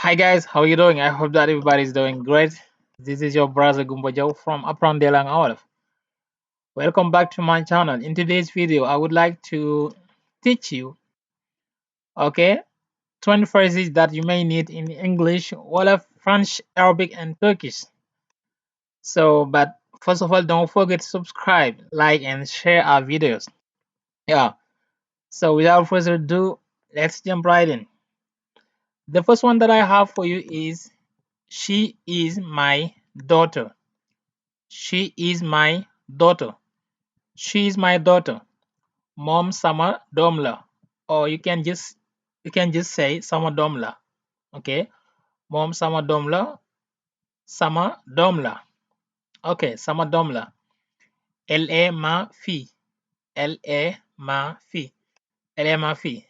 Hi guys, how are you doing? I hope that everybody is doing great. This is your brother Gumbajo from Aprandelang Wolof. Welcome back to my channel. In today's video, I would like to teach you, okay, 20 phrases that you may need in English, Wolof, French, Arabic, and Turkish. But first of all, don't forget to subscribe, like, and share our videos. Yeah. So without further ado, let's jump right in. The first one that I have for you is she is my daughter. She is my daughter. She is my daughter. Mom sama doom la. Or you can just say sama doom la. Okay. Mom sama doom la. Sama doom la. Okay, sama doom la. Elle est ma fille. Elle est ma fille. Elle est ma fille.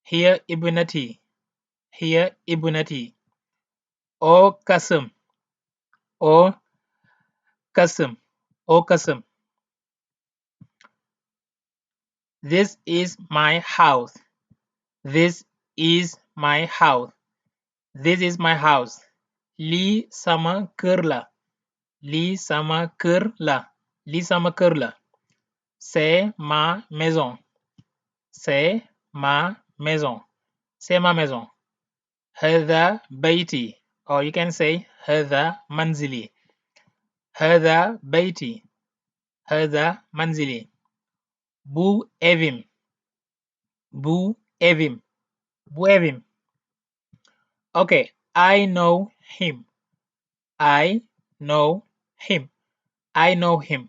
Hiya ibnati. Hiya ibnati. O kasum. O kasum. O kasum. This is my house. This is my house. This is my house. Lii sama kër la. Lii sama kër la. Lii sama kër la. C'est ma maison. C'est ma maison. C'est ma maison. هذا بيتي. Or you can say هذا منزلي. هذا بيتي. هذا منزلي. Bu evim. Bu evim. Bu evim. Okay, I know him. I know him. I know him.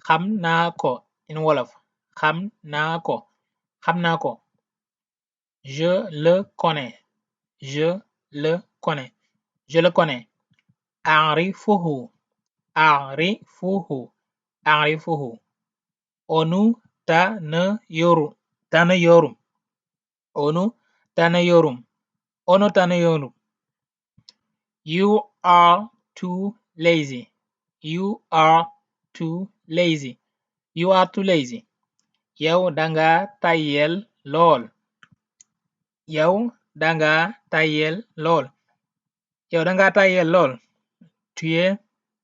Xam naa ko in Wolof. Xam naa ko. Xam naa ko. Je le connais. Je le connais. Je le connais. أعرفه. أعرفه. أعرفه. Onu tanıyorum. Tanıyorum. Onu tanıyorum. Onu tanıyorum. You are too lazy. You are too lazy. You are too lazy. Yow danga tàyyeel lool. Yow danga tàyyeel lool. Yow danga tàyyeel lool. Tu es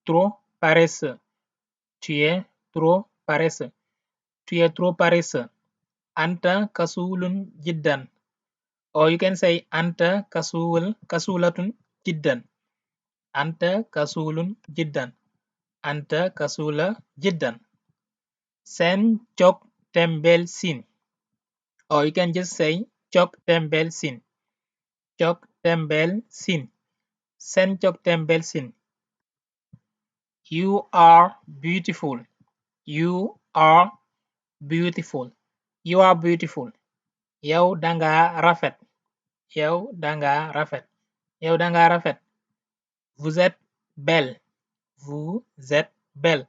trop paresseux. Tu es trop paresseux. Tu es trop paresseux. Anta kasulun jiddan. Or you can say anta kasulatun jiddan. Anta kasulun jiddan. Anta kasula jiddan. Sen çok tembelsin. Or you can just say çok tembelsin. Çok tembelsin. Sen çok tembelsin. You are beautiful. You are beautiful. You are beautiful. Yow danga rafet. Yow danga rafet. Yow danga rafet. Vous êtes belle. Vous êtes belle.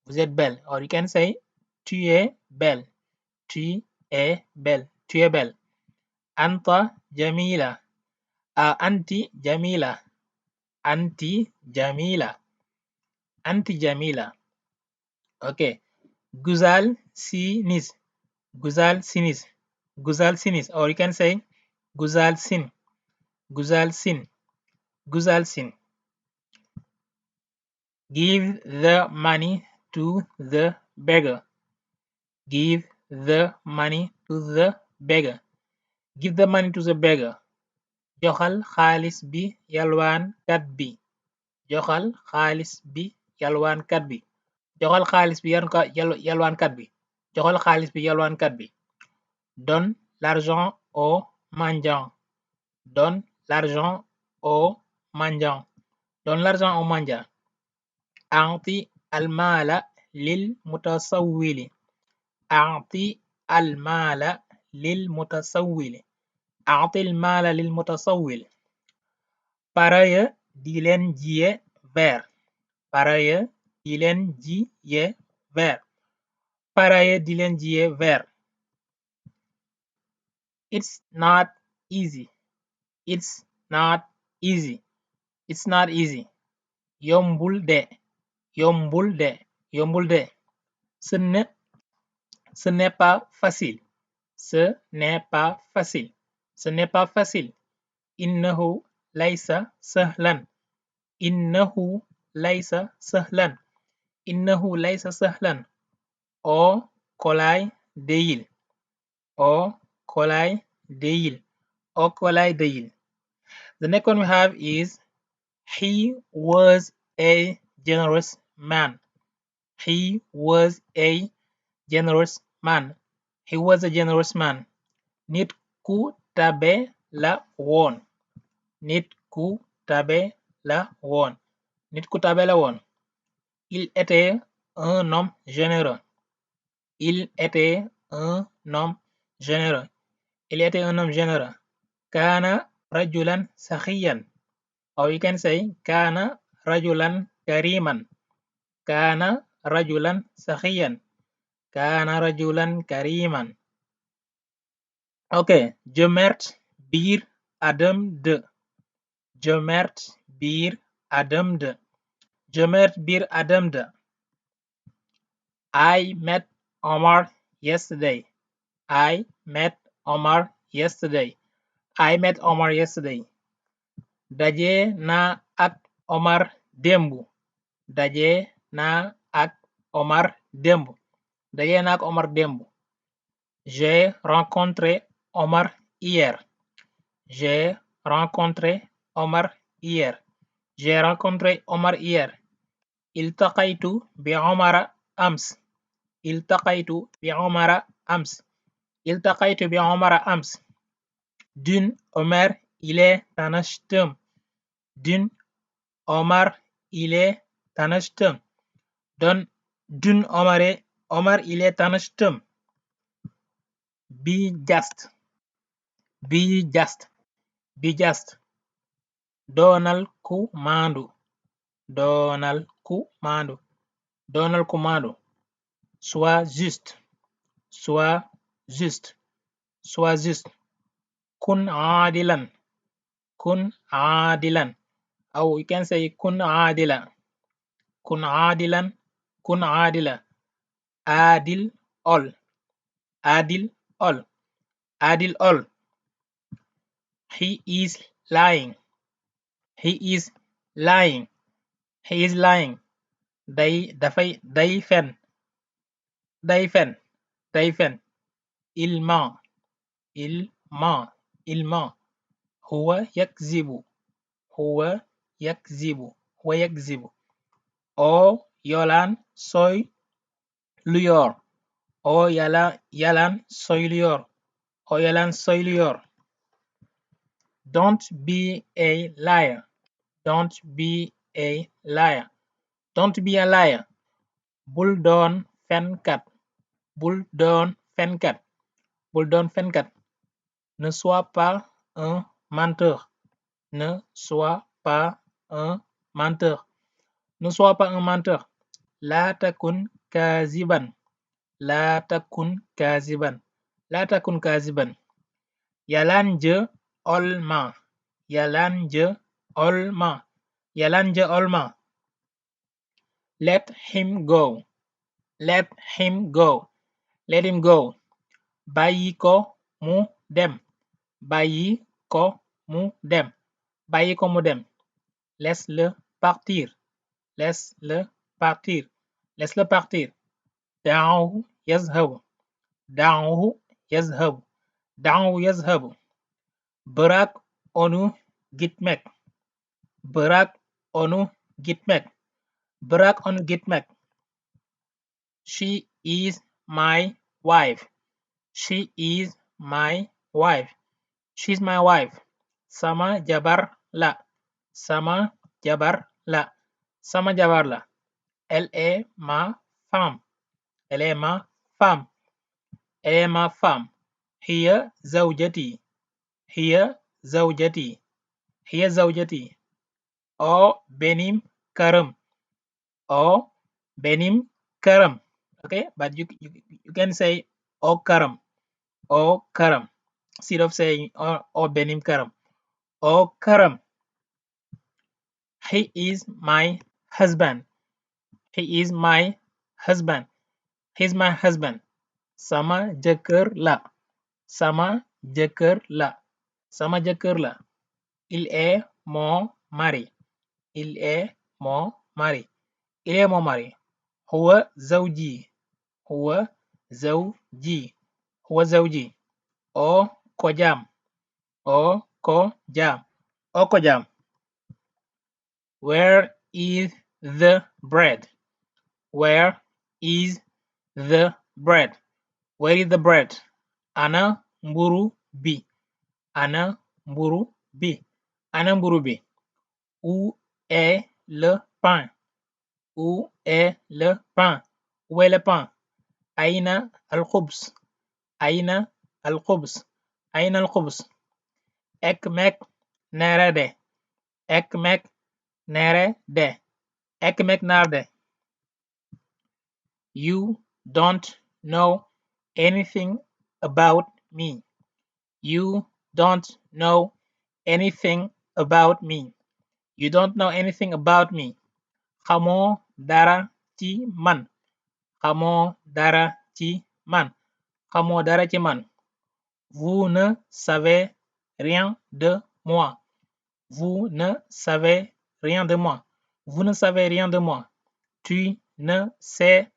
Vous êtes belle. Or you can say tu es belle. Tu es belle. Tu es belle. Anta jamila. Anti jamila. Anti jamila. Anti jamila. Okay. Guzal sinis. Guzal sinis. Guzal sinis. Or you can say Guzal sin. Guzal sin. Guzal sin. Give the money to the beggar. Give the money to the beggar. Give the money to the beggar. Joxal xaalis bi yalwaankat bi. Joxal xaalis bi yalwaankat bi. Joxal xaalis bi yalwaankat bi. Joxal xaalis bi yalwaankat bi. Donne l'argent au mendiant. Donne l'argent au mendiant. Donne l'argent au mendiant. أعطي المال للمتسول. أعطي المال للمتسول. أعطي المال للمتسول. Paraya di leen jiye ver. Paraya di leen jiye ver. Paraya di leen jiye ver. It's not easy. It's not easy. It's not easy. Yombul de. Yombul de. Yombul de. Ce n'est pas facile. Ce n'est pas facile. Ce n'est pas facile. إنه ليس سهلا. إنه ليس سهلا. إنه ليس سهلا. O kolay değil. O kolay değil. O kolay değil. The next one we have is he was a generous man. He was a generous man. He was a generous man. Nit ku tabe la woon. Nit ku tabe la woon. Nit ku tabe la woon. Il était un homme généreux. Il était un homme généreux. Il était un homme généreux. Kana rajulan sakhiyan. Or you can say Kana rajulan kariman. Kana rajulan sakhiyan. Kana rajulan kariman. Okay, cömert bir adamdı. Cömert bir adamdı. Cömert bir adamdı. I met Omar yesterday. I met Omar yesterday. I met Omar yesterday. Daje na ak Omar démb. Daje na ak Omar démb. Daje na ak Omar démb. J'ai rencontré Omar hier. J'ai rencontré Omar hier. J'ai rencontré Omar hier. التقيت بعمر أمس. التقيت بعمر أمس. التقيت بعمر أمس. Dün Ömer ile tanıştım. Dün Ömer ile tanıştım. Dün Ömer ile tanıştım. Be just. Be just. Be just. Doonal ku maandu. Doonal ku maandu. Doonal ku maandu. Sois juste. Sois juste. Sois juste. Kun aadilan. Kun aadilan. Or you can say kun aadila. Kun aadilan. Kun aadila. Adil ol. Adil ol. Adil ol. He is lying. He is lying. He is lying. Day fen. Day fen. Day fen. Il ment. Il ment. Il ment. هو يكذب. هو يكذب. هو يكذب. O yalan söylüyor. O yalan söylüyor. O yalan söylüyor. Don't be a liar. Don't be a liar. Don't be a liar. Bul doon fenkat. Bul doon fenkat. Bul doon fenkat. Ne sois pas un menteur. Ne sois pas un menteur. Ne sois pas un menteur. La takun kaziban. La takun kaziban. La takun kaziban. Yalancı olma. Yalancı olma. Yalancı olma. Let him go. Let him go. Let him go. Bàyyi ko mu dem. Bàyyi ko mu dem. Bàyyi ko mu dem. Laisse-le partir. Laisse-le partir. Laisse-le partir. دعه يذهب. دعه يذهب. دعه يذهب. Bırak onu gitmek. Bırak onu gitmek. Bırak onu gitmek. She is my wife. She is my wife. She's my wife. Sama jabar la. Sama jabar la. Sama jabar la. Elle est ma femme. Elle est ma femme. Elle est ma femme. هي زوجتي. هي زوجتي. هي زوجتي. O benim karım. O benim karım. Okay, but you can say o karım. O karım. Instead of saying o benim karım. O karım. He is my husband. He is my husband. He's my husband. Sama jëkkër la. Sama jëkkër la. Sama jëkkër la. Il est mon mari. Il est mon mari. Il est mon mari. هو زوجي. هو زوجي. هو زوجي. O kojam. O kojam. O kojam. Where is the bread? Where is the bread? Where is the bread? Ana mburu bi. Ana mburu bi. Ana mburu bi. Où est le pain? Où est le pain? Où est le pain? Aina al-khubz. Aina al-khubz. Aina al-khubz. Ekmek nerede? Ekmek nerede? Ekmek nerede? You don't know anything about me. You don't know anything about me. You don't know anything about me. Xamoo dara ci man. Xamoo dara ci man. Xamoo dara ci man. Vous ne savez rien de moi. Vous ne savez rien de moi. Vous ne savez rien de moi. Tu ne sais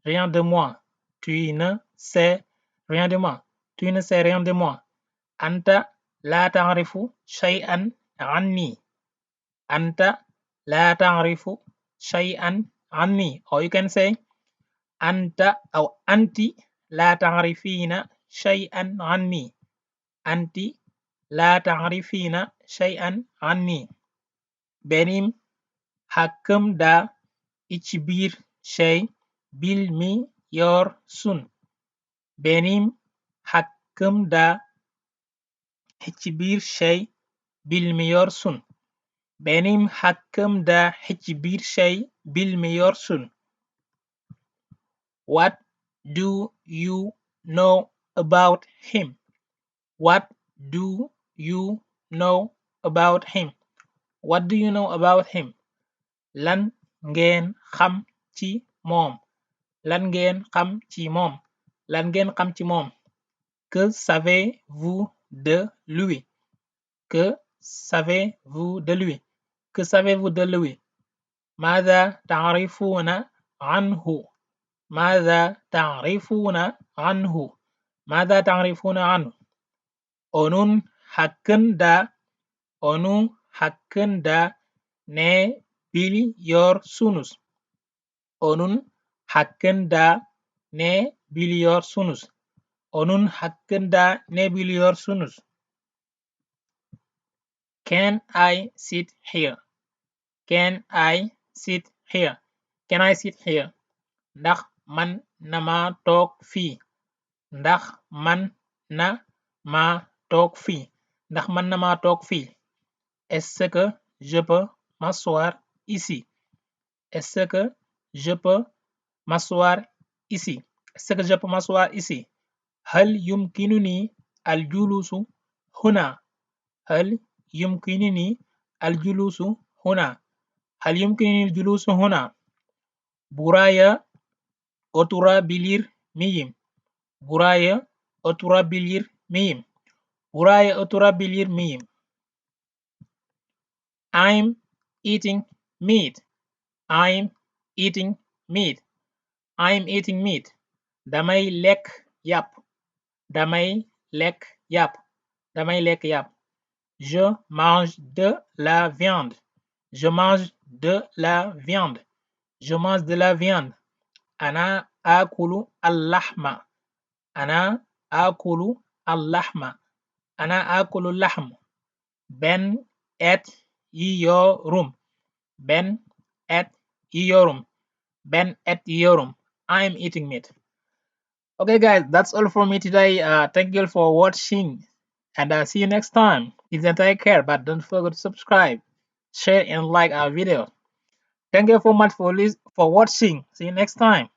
rien de moi. Tu ne sais rien de moi. Tu ne sais rien de moi. Anta la ta'rifu shay'an anni. Anta la ta'rifu shay'an anni. Or you can say Anta or Anti la ta'rifina shay'an anni. Anti la ta'rifina shay'an anni. Benim hakkımda hiçbir şey bilmiyorsun. Benim hakkımda hiçbir şey bilmiyorsun. Benim hakkımda hiçbir şey bilmiyorsun. What do you know about him? What do you know about him? What do you know about him? Lan ngeen xam ci moom. Lan ngeen xam ci moom. Lan ngeen xam ci moom. Que savez-vous de lui? Que savez-vous de lui? Que savez-vous de lui? ماذا تعرفون عنه? ماذا تعرفون عنه؟ ماذا تعرفون عنه? Onun hakkında ne biliyorsunuz? Onun hakkında ne biliyorsunuz? Onun hakkında ne biliyorsunuz? Can I sit here? Can I sit here? Can I sit here? Ndax man na ma toog fii. Ndax man na ma toog fii. Ndax man na ma toog fii. Est-ce que je peux m'asseoir ici? Est-ce que je peux m'asseoir ici? Est-ce que je peux m'asseoir ici? هل يمكنني الجلوس هنا؟ هل يمكنني الجلوس هنا؟ هل يمكنني الجلوس هنا؟ Buraya oturabilir miyim? Buraya oturabilir miyim? Buraya oturabilir miyim? I'm eating meat. I'm eating meat. I'm eating meat. Damay lekk yàpp. Damay lekk yàpp. Damay lekk yàpp. Je mange de la viande. Je mange de la viande. Je mange de la viande. أنا آكل اللحم. أنا آكل اللحم. أنا آكل اللحم. Ben et yiyorum. Ben et yiyorum. Ben et yiyorum. I'm eating meat. Okay, guys, that's all for me today. Thank you for watching, and see you next time. Please take care, but don't forget to subscribe, share, and like our video. Thank you so much for watching. See you next time.